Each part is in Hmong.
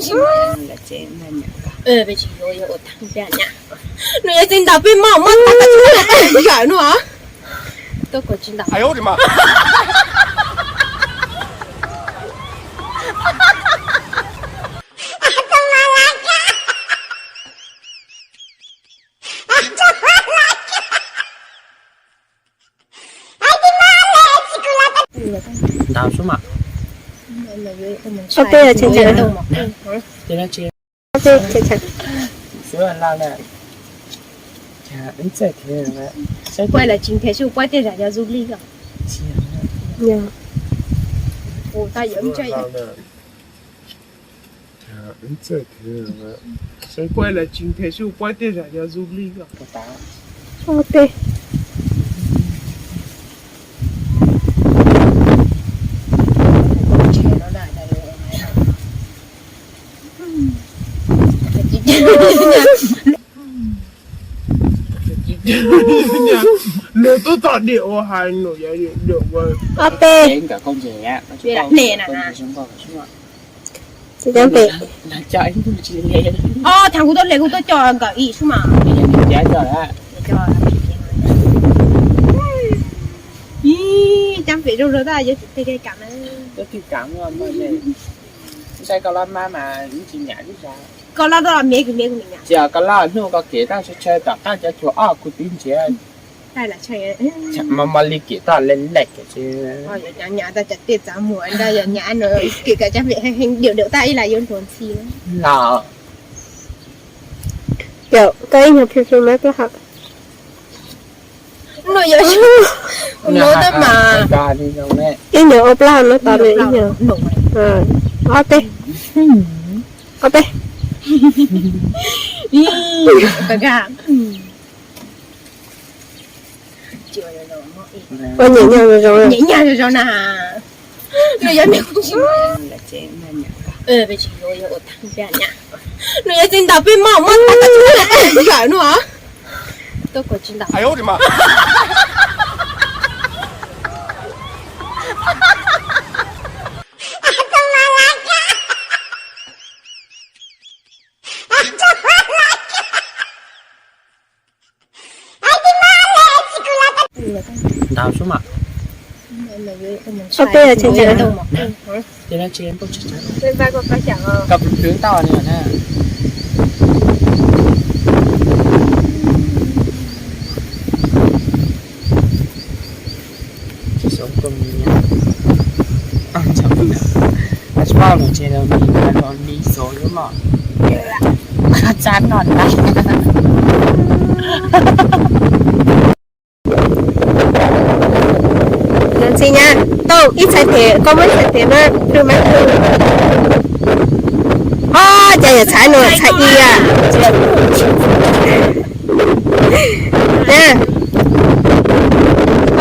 Nws yog txiv ntawd peb maj muab tag zam no. Ntau xwb mas. Ob peb, ob peb, xwb la na. Quay lại trình thể sư quay tên giả cho du lịch rồi. Ủa, tao dưỡng chơi vậy. Quay lại trình thể sư quay tên giả cho du lịch rồi. Ua teb. Nws twb tau diam ua hais nws yog diam ua. Ob peb. Tsis cov pem. Thaum kuv tuaj hle kuv tuaj coj nkawd ib xwb mas. Ib cab pem zoo rau tab yuav tsum tej kev kam na. Sai koj lab mab mas tsis nyam li. Koj lab toj miv kuv miv kuv nyam. Tsis koj lab hnub koj kev tab tsawg tsawg tom qab cov cuag ob kuv twb nrhiav. Mos mos li kev toj lej lej kev tsis. Nyam tau cov tej txav muag nrog yog nyam no kev kom cab pem heev heev diam diam tab ib las yuav nrog ntxhi los. Yog koj ib nyuag phiu phiu mas plaub hau. No yog no tab mas ib nyuag ua plaub hau no tau li ib nyuag. Ob peb. Ob peb. Ua nyem nyag zoo zoo, nyem nyag zoo zoo na. Nws yog me, nws yog txiv ntawd peb maj muab tag zam no. Ntau xwb mas. Ob peb, tsis ntau. Koj pw tau li na. Tsis xav koj mi, tsis pom los tsis los mi, los li xav yuav mom. Txab no ntag. Ntxhi nyab, tau ib txhais tes, koj muab ib txhais tes mas pw mas pw. Ob, cas yog txhais no txhais ib a.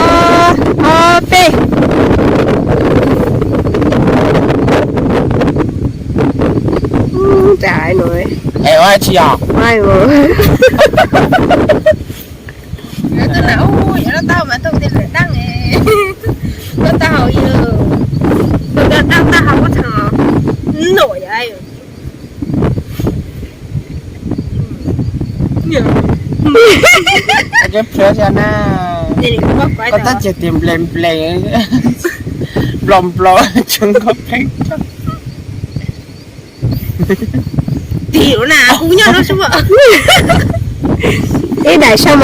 Ob, ob peb. Es ua tsi os? Yuav tau na, yuav tau mas tau tej lawm dab, tau tau hau, tau tau hau muab txhais no yom. Koj tab cia tias nple nple, nplo nplo tseem koj pheej. Tim na kuv nyob no xwb. Ib daim sau mas.